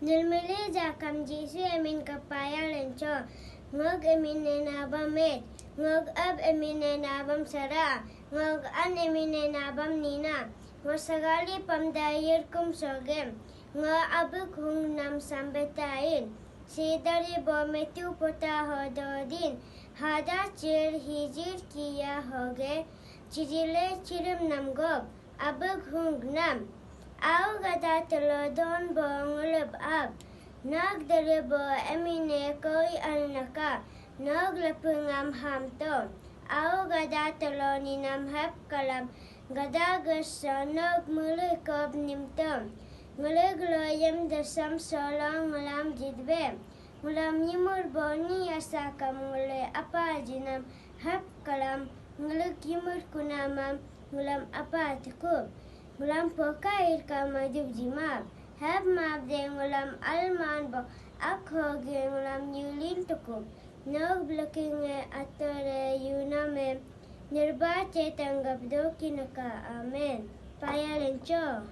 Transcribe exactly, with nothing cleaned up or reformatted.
Nilmili jakam Jisu emin kapaya lencho. Ngog emin ne nabam met. Ngog ab emin ne nabam sara. Ngog an emin ne nabam nina. Ngo sagali pamda yirkum sogem. Ngo abuk hung nam sambetain. Sidari bo metu pota hododin. Hada chir hijir kiya hoge. Chijile chirim nam gob. Abuk hung nam. Au gada telodon bo ngulub ab. Nog dere bo emine koi alnaka. Nog lepungam ham to. Au gada teloni nam hep kalam. Gada gesa nog mulu kob nimtom. Ngulug loyem desam solong ngulam jidbe. Ngulam yimur boni asakam ngule apa jinam hep kalam. Ngulug yimur kunamam ngulam apa tekub. Ngulam poka irka majup jimab. Hep mabde ngulam alman bo ak hoge ngulam yulin tekub. Nog blekinge atore yuname nirba che tanggap dokinaka. Amen. Paya lencho.